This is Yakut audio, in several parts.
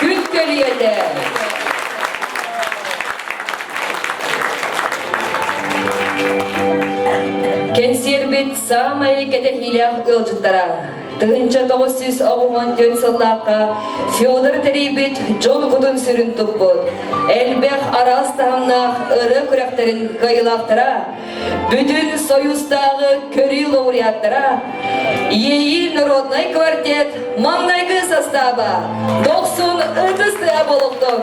Күн көлүйэтэ. Кэнсиэрбит саамай кэтэһиилээх ыалдьыттара 1994 сыллаахха Федор тэрийбит дьон кутун сүрүн туппут, элбэх араас таһымнаах ырыа күрэхтэрин кыайыылаахтара, бүтүн Союзтааҕы көрүү лауреаттара, Иэйии народнай квартет маҥнайгы састааба дохсун ытыс тыаһа буолуохтун!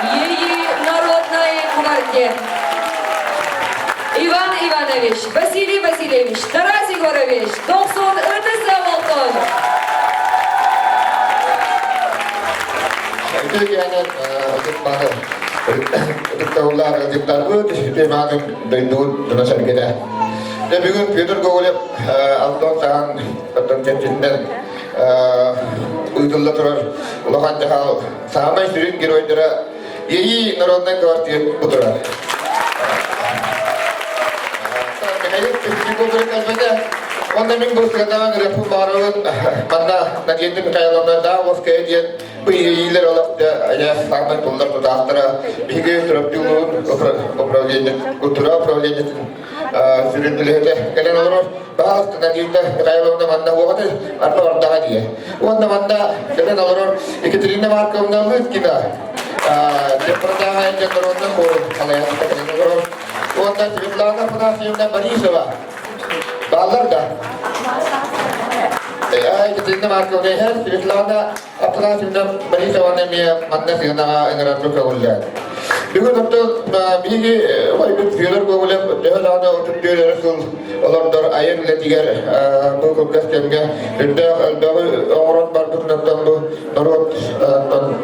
Иэйии народнай квартет. Иван Иванович, Василий Васильевич, Тарас Егорович, дохсун ытыс болтун! Үтүө ытыктабыллаах ыалдьыттарбыт, үтүө мааны дойдубут дьоно-сэргэтэ. Дьэ бүгүн Петр Гоголев Антон Сахан оттон чэрчитинэн ыытылла турар улахан дьаһал саамай сүрүн геройдара Иэйии народнай квартира бу турар. Михаил Петриков кэлбэтэ. Онно мин бу сыанаҕа ырыаппын баҕарабын. Манна Надежда Михайловна Давовская диэн бу иэйиилэр олох саамай туллар тутаахтара. Биһиги Чурапчылуун управление, культура управлениетын сүрүн үлэһитэ кэлэн олорор. Баҕалаах Надежда Михайловна манна уоҕаты арба бардаҕа дии. Уонна манна кэлэн олорор Екатерина Марковна Лыткина Департамент народных хорун салайааччыта кэлэн олорор. Уонна Светлана Афанасьевна Борисова бааллар да? Екатерина Марковна иһэр, Светлана Афанасьевна Борисованы эмиэ манна сыанаҕа ыҥырарга көҥүллээн. Бүгүн оттон биһиги убайбыт Федор Гоголев төһө даҕаны 34 эрэ сыл олордор айар үлэтигэр бу кылгас кэмҥэ үрдээх элбэҕи оҥорон барбытынан бу норуот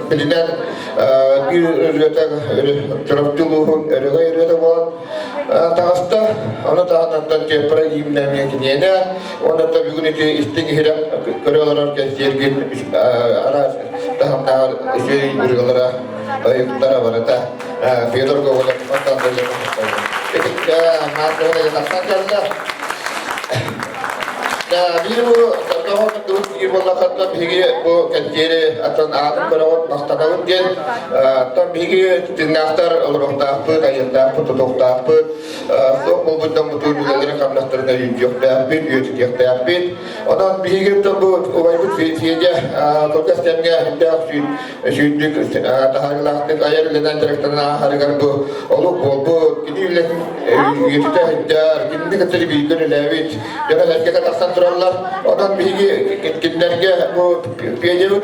билинэн биир ырыата Чурапчы улууһун өрөгөй ырыата буолан. Таҕыста, ону таһынан Чыаппара иимнэмиэ киниэнэ, уонна бүгүн ити истиҥ иһирэх көрө олорор кэнсиэргин араас таһымнааҕар үчүгэй ырыалара, ойуктара барыта Федор Гоголев онтон тахсан кэллэ. Биир бу тоҕо биир буоллаххытына биһиги бу кэнсиэри атын аатын көрөҕүт махтанабыт диэн оттон биһиги тыыннаахтар олоруохтаахпыт, айыахтаахпыт, тутуохтаахпыт, суох буолбут дьоммутун үлэлэрин хамнастарын өйдүөхтээхпит, үйэтитиэхтээхпит. Онон биһиги бу убайбыт Федя кылгас кэмҥэ сүрдээх сүүрдүк таһаарыылаахтык айар үлэнэн дьарыктанан ааһарыгар бу олук буолбут, кини үлэтин үйэтитэ сылдьар, кинини кытта бииргэ үлэлээбит дьоно сэргэтэ тахсан тураллар. Онон биһиги кинилэргэ бу Федябыт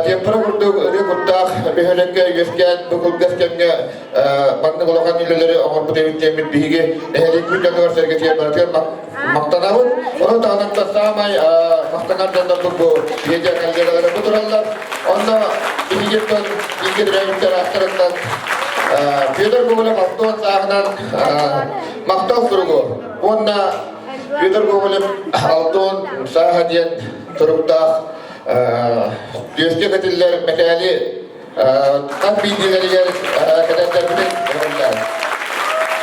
Темпора курдук ырыа куттаах бөһүөлэккэ үөскээн бу кылгас кэмҥэ маннык улахан үлэлэри оҥорбут эбит диэммит биһиги нэһилиэкпит дьонугар сэргэтигэр барытыгар махтанабыт. Ону таһынан саамай махтанар дьоннорбут бу медиа коллегалара бу тураллар. Онно биһигиттэн бииргэ төрөөбүттэр ааттарыттан Федор Гоголев Алтон сааһынан махтал суругу уонна Федор Гоголев Алтон сааһа диэн суруктаах түөскэ кэтиллэр мэтээли хас биирдиилэригэр кэтэрдэрбитин ыҥырда.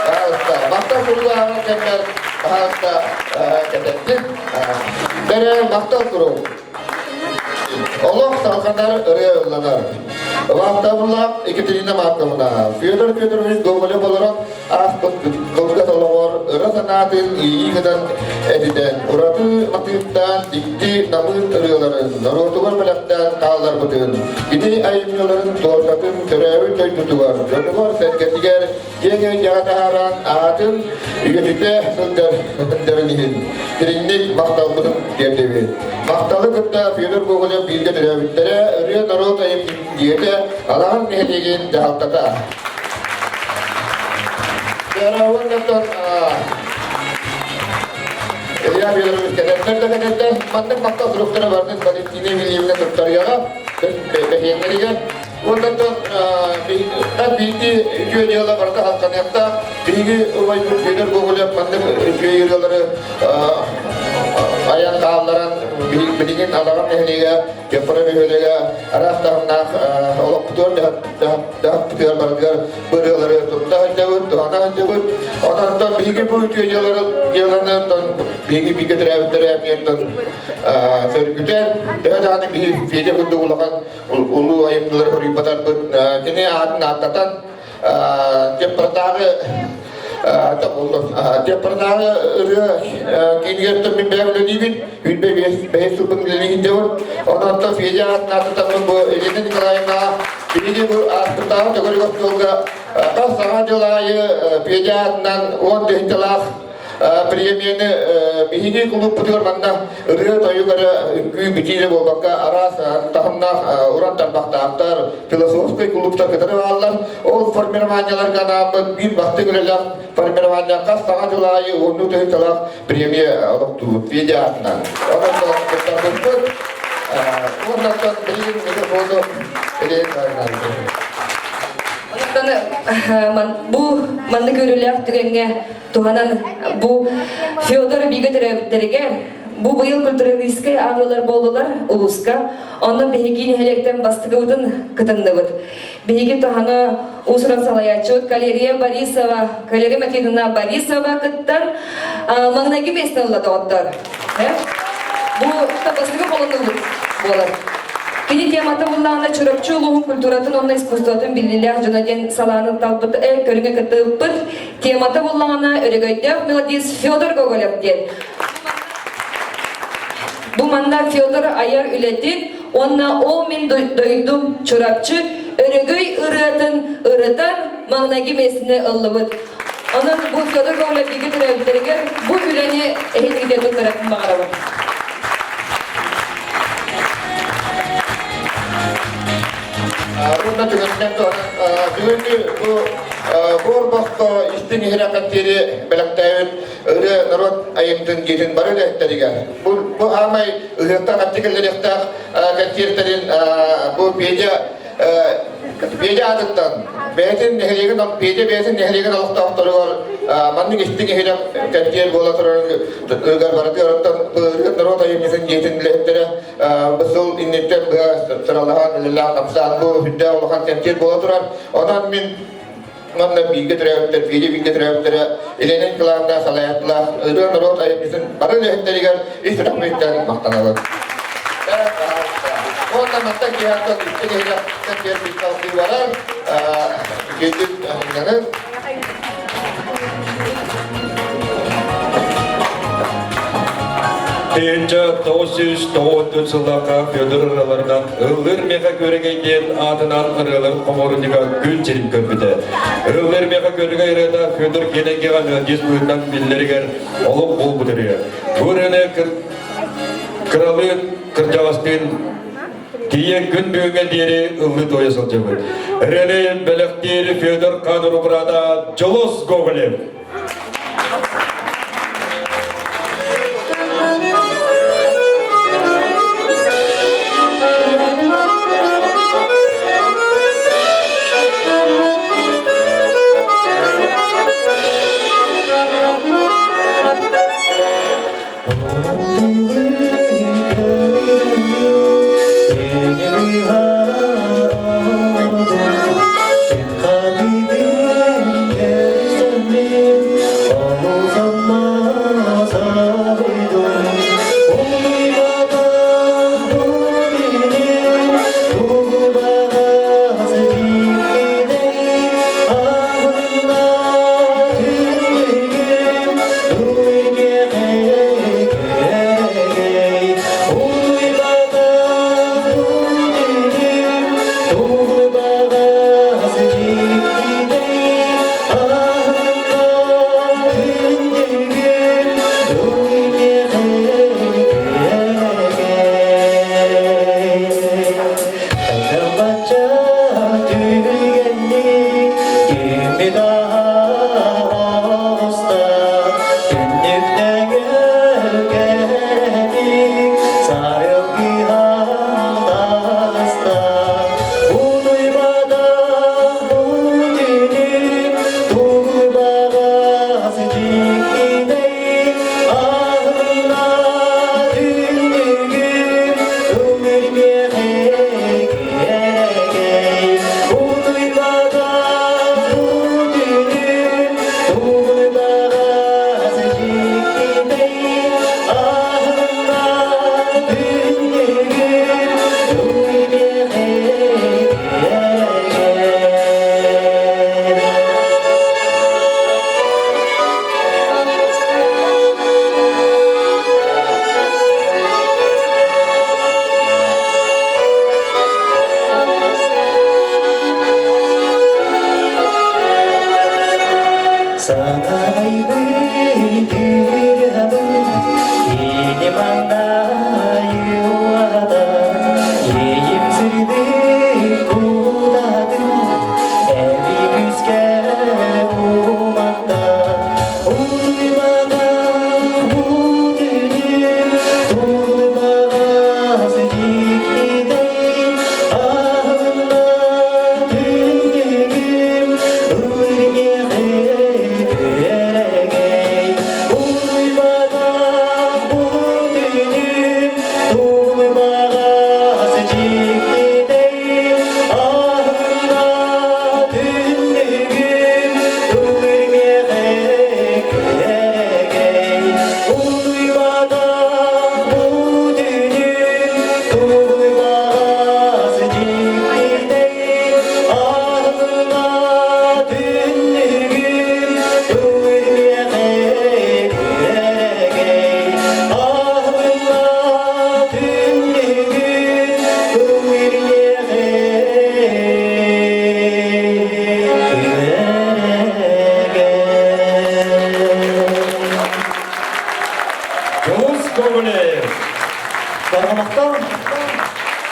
Пожалуйста, махтал суругу ааҕар кэммэр, пожалуйста, кэтэттим. Бэрэ махтал сурук. Олох салҕанар, ырыа ылланар. Вахтабыллаах Екатерина Марковна, Федор Федорович Гоголев олорон ааспыт кылгас олоҕор ыра санаатын иэйии гынан этитэн, ураты матыыптаан дьикти намыын ырыаларын норуотугар бэлэхтээн хаалларбытын, кини айымньыларын суолтатын төрөөбүт дойдутугар, дьонугар-сэргэтигэр киэҥ эйгэҕэ таһааран аатын үйэтитэ сылдьар сылдьарын иһин дириҥник махталбытын тиэрдэбит. Махталы кытта Федор Гоголев бииргэ төрөөбүттэрэ ырыа норуот айымньытын дьиэтэ Алаһан нэһилиэгин дьаһалтата. Уоннаттан Илья Федорович кэлэннэр да кэлэннэр маннык махтал суруктара бардын Валентина Емельевна туттарыаҕа бэһиэннэригэр. Уоннаттан хас биирдии үтүө дьыала барыта халҕаныахтаах. Биһиги убайбыт Федор Гоголев маннык үтүө ырыалары айан хаалларан билигин Алаҕан нэһилиэгэ Дьоппура бөһүөлэгэ араас таһымнаах олохпутугар дьаһаппытыгар барытыгар ырыалары тутта сылдьабыт, туһана сылдьабыт. Онон биһиги бу үтүө дьыаланы биһиги бииргэ төрөөбүттэрэ эмиэ сөргүтэн, төһө даҕаны биһиги Федя курдук улахан улуу айымньылары хоруйбатарбыт, кини аатын ааттатан Дьеппардааҕы Дьеппардааҕы ырыа киинигэр мин бэйэм үлэлиибин, үүрбэ бэһис сылбын үлэлиибин дьабыр. Онон Федя аатын ааттатаммын бу Елена Николаевна биһиги бу ааспыттааҕы төгүрүк остуолга хас саҥа дьыл аайы Федя аатынан 10 тыһыынчалаах Премияны биһиги кулууппутугар манна ырыа-тойук эрэ үҥкүү битии эрэ буолбакка араас таһымнаах уран тарбахтаахтар, философскай кулууптар кытары бааллар. Ол формированиеларга анааммыт биир бастыҥ үлэлээх формирование хас саҥа дьыл аайы уоннуу тыһыынчалаах премия олохтуубут Федя аатынан. Онон кыттарбыппыт. Уоннаттан билигин микрофону Елена Онтон бу маннык үөрүүлээх түгэҥҥэ туһанан бу Федор бииргэ төрөөбүттэригэр бу быйыл культуралистскай ааҕыылар буоллулар улууска. Онно биһиги нэһилиэктэн бастакыбытын кытынныбыт. Биһиги туһана уус-уран салайааччыбыт Калерия Борисова, Калерия Матвеевна Борисова кыттан маҥнайгы миэстэ ылла доҕоттор. Бу бастакы холонуубут буолар. Кини темата буллаҕына Чурапчы улууһун культуратын уонна искусствотын биллиилээх дьоно диэн салааны талбыт көрүҥэ кыттыбыппыт. Темата буллаҕына өрөгөйдөөх мелодист Федор Гоголев диэн. Бу манна Федор айар үлэтин уонна ол мин дойдум Чурапчы өрөгөй ырыатын ырытан маҥнайгы миэстэни ыллыбыт. Онон бу Федор Гоголев бииргэ төрөөбүттэригэр бу үлэни эһигигэ туттарыахпын баҕарабын. Уонна түгэнинэн бүгүҥҥү бу буор босхо истиҥ иһирэх кэнсиэри бэлэхтээбит ырыа норуот айымтын дьиэтин бары үлэһиттэригэр бу бу аамай ыһыахтаах аттык кэллэриэхтээх кэнсиэртэрин бу Петя. Петя аатыттан бэйэтин нэһилиэгин Петя бэйэтин нэһилиэгин олохтоохторугар маннык истиҥ иһирэх кэнтиэр буола турарыгар барытыгар оттон былыргы норуот айымньытын дьиэтин үлэһиттэрэ бу сыл инниттэн быһа сыралаһан үлэлээн хамсаан бу үрдээх улахан кэнтиэр буола турар. Онон мин манна бииргэ төрөөбүттэр, биири бииргэ төрөөбүттэрэ Елена Николаевна салайааччылаах ырыа норуот айымньытын бары үлэһиттэригэр ис сүрэхпиттэн махтанабын. Уонна мантан киһиэхэ үстэ киһиэхэ кэнтиэр салгыы барар. Үтүөтүк мунньанын. 1994 сыллаахха Федор ырыаларынан «Ыллыыр миэхэ күөрэгэй» диэн аатынан ырыаларын хомуурунньуга күн сирин көрбүтэ. «Ыллыыр миэхэ күөрэгэй» ырыата Федор Геннадьевич мелодист быһыытынан биллэригэр олук буолбут ырыа. Бу ырыаны кыралыын, кырдьаҕастыын тиийэ күн бүгүҥҥэ диэри ыллыы туойа сылдьыбыт. Ырыаны бэлэхтиир Федор Хануру быраата Дьолус Гоголев.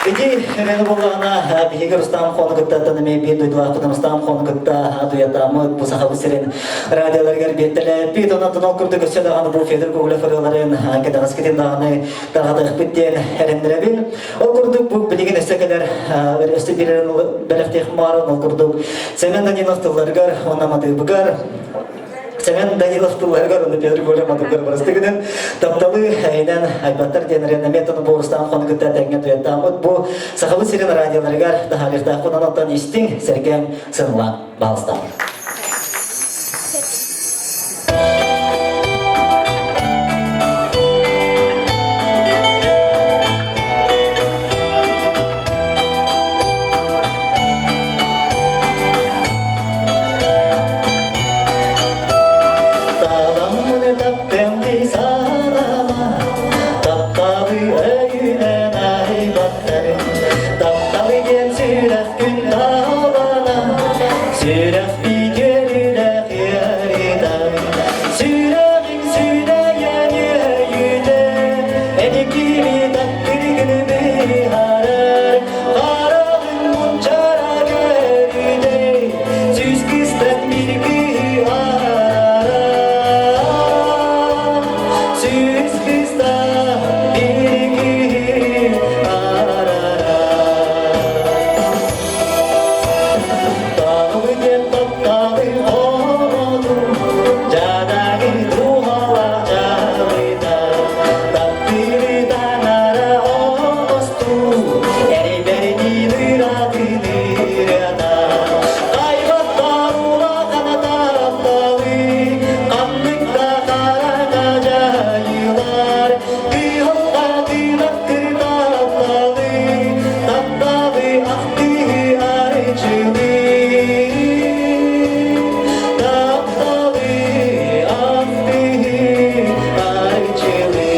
Ити ырыаны буоллаҕына биһиги Рустам Хону кытта эмиэ биир дойдулаахпыт Рустам Хону кытта туйатааммыт бу Сахабыт сирин радиоларыгар биэртэлээппит. Онон ол курдук өссө даҕаны бу Федор Гоголев ырыаларын кэтэҕэскитин даҕаны тарҕатыахпыт диэн эрэннэрэбин. Ол курдук бу билигин өссө кэлэр өссө биир бэлэхтиэх баарын ол курдук Сэмэн Данилов тылларыгар уонна матыыбыгар Сэмэн Данилов тылларыгар уонна Петр Гоголев матыыбыгар барыстыгынан тапталы эйинэн айбаттар диэн Ренаметаны буорустаан хону кытта тэҥҥэ туйаттааммыт бу Сахабыт сирин радиоларыгар таһаарыахтаахпын онон истиҥ, сэргээҥ, сыаналаан баалыстаах. Таламмыны таптым дии санама, тапталы өйүнэн айбаттар. Тапталы диэн сүрэх күн талана, сүрэх биитиэрилэх ыарыта. Сүрэҕиҥ сүрэйэн үөйүтэ, эникини таптыгын быһаарар. Хараҕыҥ мунчара көрүтэ, сүүс кыстан биир киһи араарар. Сүүс кыстан биир киһи араарар. Таҕылы диэн тапталы оҕотун, дьадаҥы дууһалаах дьалыта, таптыыры таҥара оҥостуу, эрийбэрдиин ыраатын ырыата. Хайбаттар улахан тапталы, ханнык да хараҥа дьайыылар, кыһалҕа тыынаттыр тапталы, тапталы ахтыы арчылыы. Тапталы ахтыы арчылыы.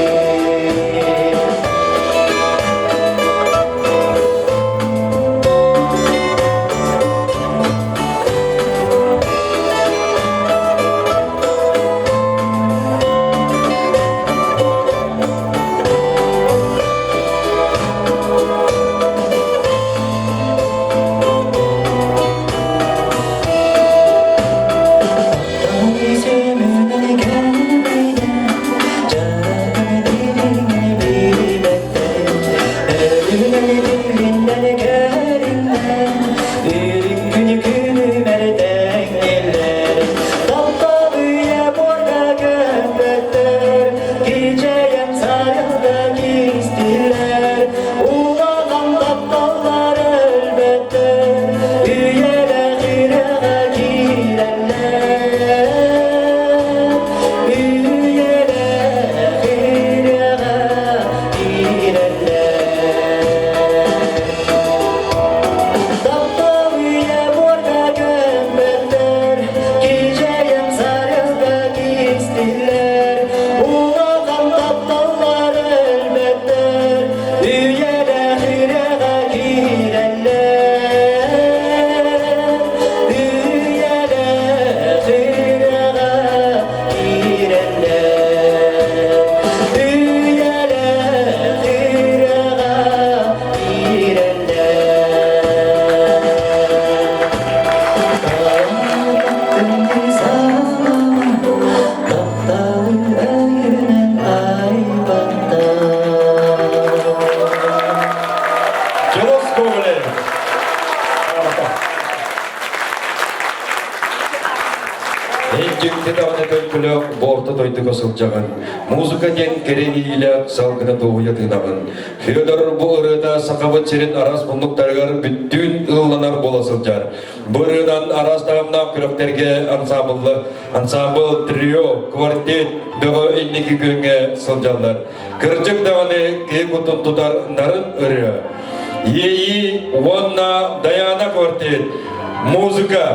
Улахан тапталлар өлбөттөр, үйэлээх үрэҕэ киирэллэр. Үйэлээх үрэҕэ киирэллэр. Таптал үйэ буорга көммөттөр, кичэйэн сарыалга кистиллэр. Улахан тапталлар өлбөттөр, үйэлээх үрэҕэ киирэллэр. Үйэлээх үрэҕэ киирэллэр. Үйэлээх үрэҕэ киирэллэр. Тапталы өйүнэн айбаттар. Дьолос Гоголев. Дьикти даҕаны төлкөлөөх борто дойдуга сылдьаҕын, музыка диэн кэрэ иилээх салгына дуоһуйа тыынаҕын. Федор бу ырыата Сахабыт сирин араас муннуктарыгар бүттүүн ылланар буола сылдьар. Бу ырыанан араас таһымнаах күрэхтэргэ ансаамбыллар, ансаамбыл, трио, квартет бөҕө инники күөҥҥэ сылдьаллар. Кырдьык даҕаны киһи кутун тутар нарын ырыа. Иэйии уонна Дайаана квартет. Музыка.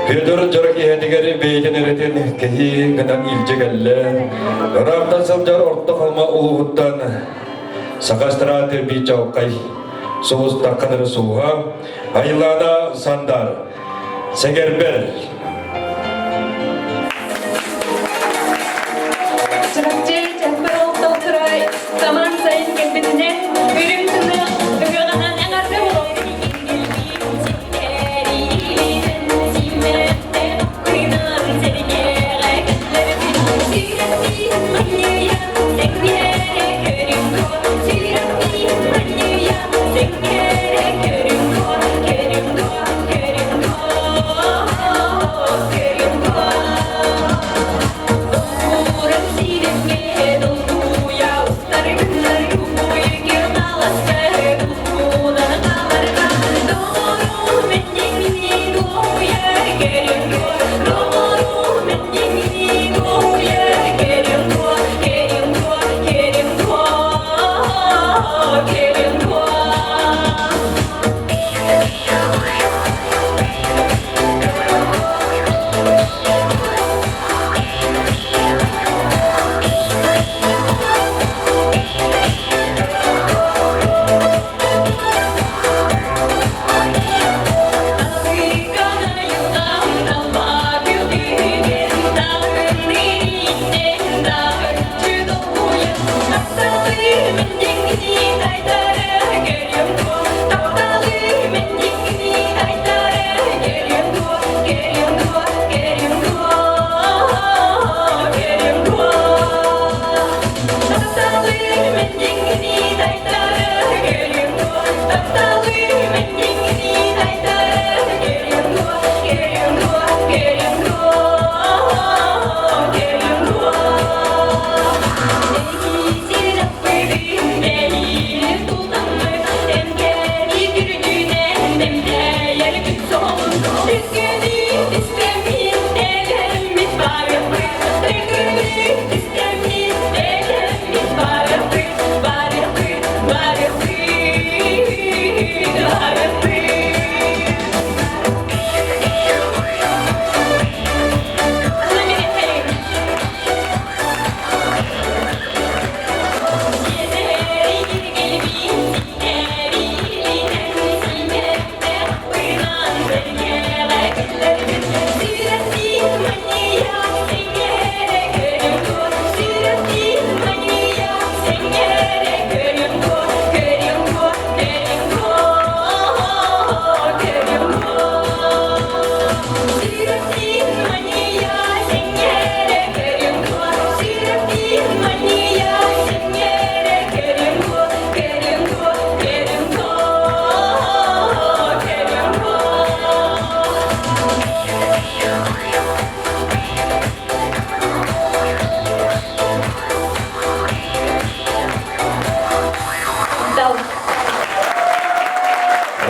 Федор дьоро киэһэтигэр бэйэтин эрэтин кэһии гынан илдьэ кэллэ. Ыраахтан сылдьар Орто Халыма улууһуттан Саха эстрада биир чаҕылхай сулус Дахханыры сулуһа Айылаана Сандар Сэгэрбэр Чурапчы чаппар олохтоохторо самаан сайын кэлбитинэн үрүҥ тунах ыһыаҕынан эҕэрдэ буолуо.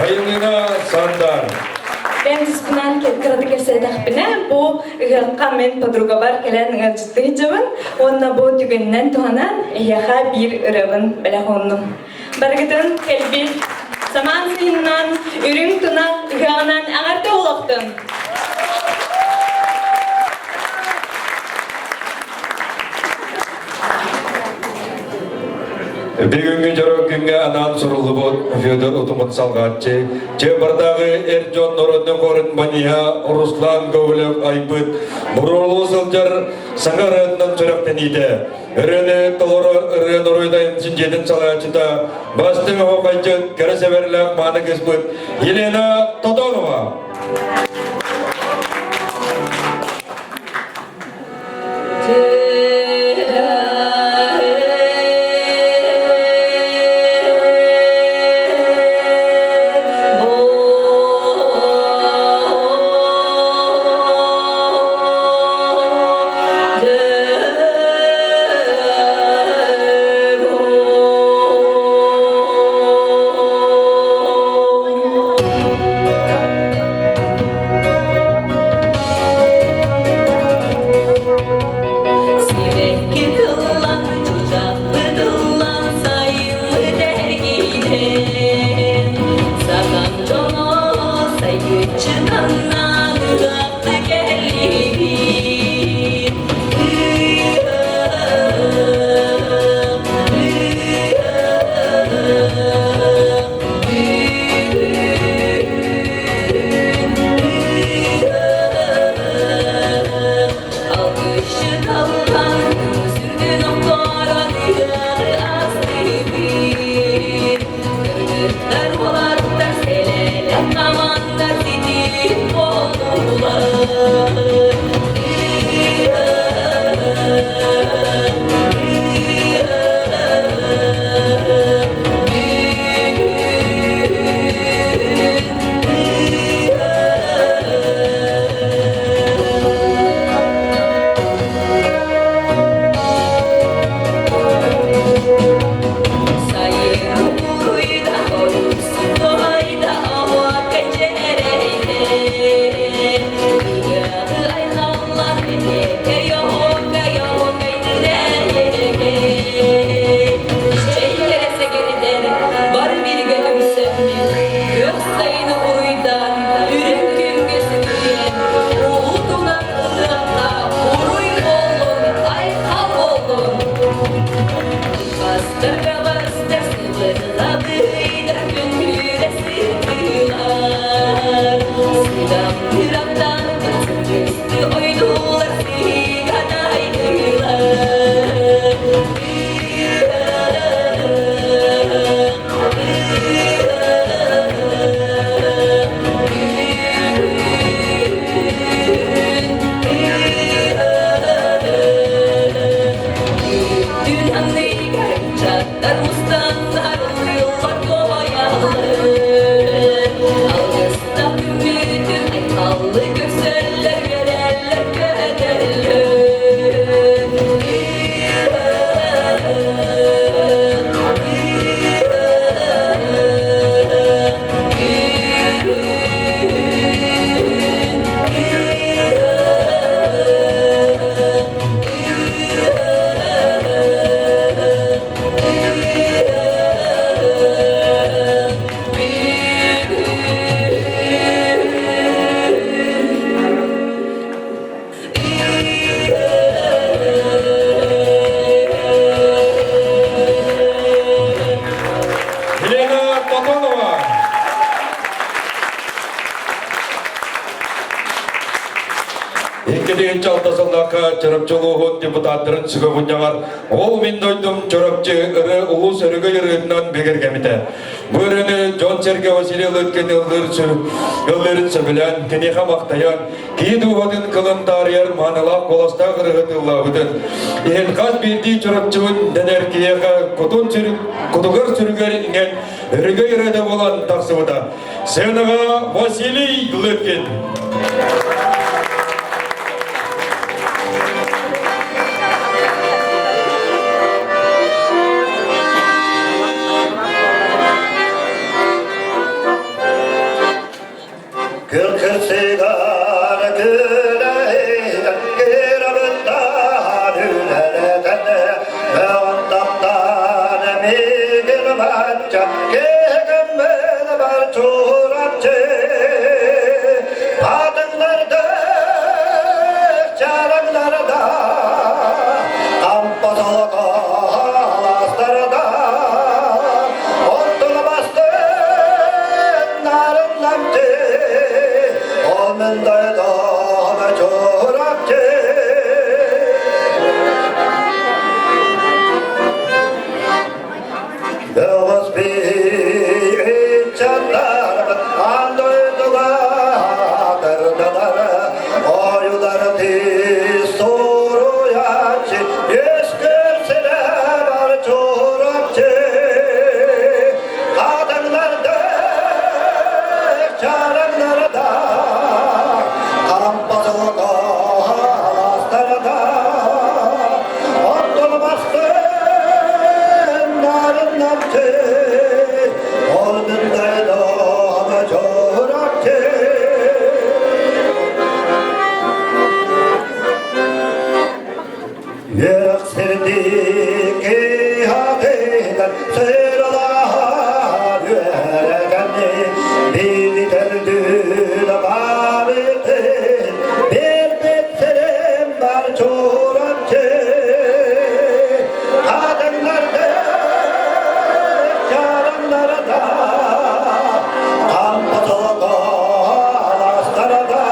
Айылына Сандар. Бэйэм туспунан кыратык кэпсээтэхпинэ, бу ыһыахха мин подругабар кэлэн ыалдьыттыы сылдьабын уонна бу түгэнинэн туһанан эһиэхэ биир ырыабын бэлэх ууннум. Барыгытын кэлбит самаан сыһынынан, үрүҥ тунах ыһыаҕынан эҕэрдэ олохтун! Бүгүҥҥү дьоро күҥҥэ анаан суруллубут Федор Утумун салҕааччы, Чембардааҕы эр дьон народный хорун маниһа Руслан Гоголев айбыт буруолуу сылдьар саҥа ырыатынан сүрэхтэниитэ. Ырыаны толорор ырыа норуодайын дьиэтин салайааччыта, бастыҥ оһуохайдьыт, кэрэ сэбэрлээх мааны кыыспыт Елена Тотонова. Бар бииргэ түмсэммит, күөх сайыны уруйдаан, үрүҥ күҥҥэ сүгүрүйэн, улуу ыһыахха уруй буоллун, айхал буоллун! Бастарга барыстар сыбыдылабыйдар күндүрэ сытыылар. Сыдам тырамтан сыгысты ойдулар сыганайдылар. Көрсөллөр, үөрэллэр, көтөллөр. Елена Платонова. Иккитинчи алта сыллаахха Чурапчы улууһун депутаттарын сүгэ мунньаҕар «Ол мин дойдум Чурапчы ыры улуус өрөгөй ырыатынан бигэргэммитэ. Бу ырыаны дьон-сэргэ Василий Лыткин ыллыырын сөбүлээн, киниэхэ махтайан, киһи дууһатын кылын таарыйар маанылаах куоластаах ырыаһыт ыллаабытын, иһин хас биирдии Чурапчыбын дэнэр киһиэхэ кутун кутугар сүрүгэр иҥэн өрөгөй ырыата буолан тахсыбыта. Сценаҕа Василий Лыткин. Кыргызстан күлэйден кырабыттан үлэлэтэн Мөҕүн мигин бачча кегеммен бар чурапчы Атыңларды чараңларда Кампазолго аластарда Оттулабастын нарынламчы Ол мындай дома чурапчы Бөҕөс иччаттарбыт аан дойдуга кырдылар, ойулар суруйааччы, үөскүр сирэ бар чурапчы. Хатыҥнарды, чараҥнарда, хампасылга аластарда, оттолбастын нарыннарчы, ол мындай дома чурапчы. Үөрэх сирдики хатыгар сыралаһар үөрэкэнни бири төрдүн барытын бербит сирим бар чурапчы Хатыҥнарды чараҥнарда Хампатылга аластарда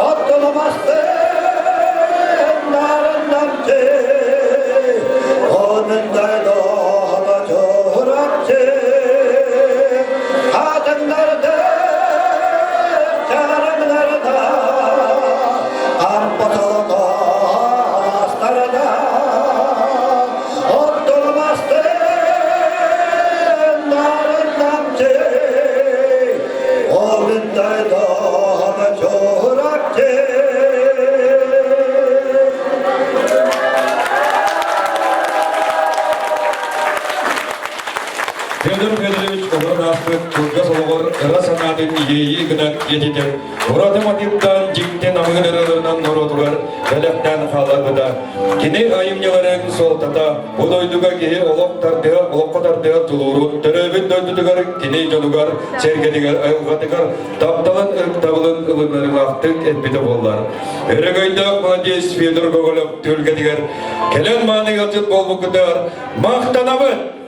Оттулумастын нарыннамчы. ааспыт кылгас олоҕор ыра санаатын иэйии гынан иэтитэн, ураты мотивтаан дьиҥтэн амыгын ырыаларынан норуотугар бэлэхтээн хаалларбыта. Кини айымньыларын суолтата бу дойдуга киһи олох тардыһа, олоххо тардыһа тулуурун, төрөөбүт дойдутугар, кини дьонугар, сэргэтигэр, айылҕатыгар тапталын ытыктабылын ылынарылаахтык эппитэ буоллар. Өрөгөйдөөх молодец Федор Гоголев түһүлгэтигэр кэлэн мааны ыалдьыт буолбуккутугар махтанабын!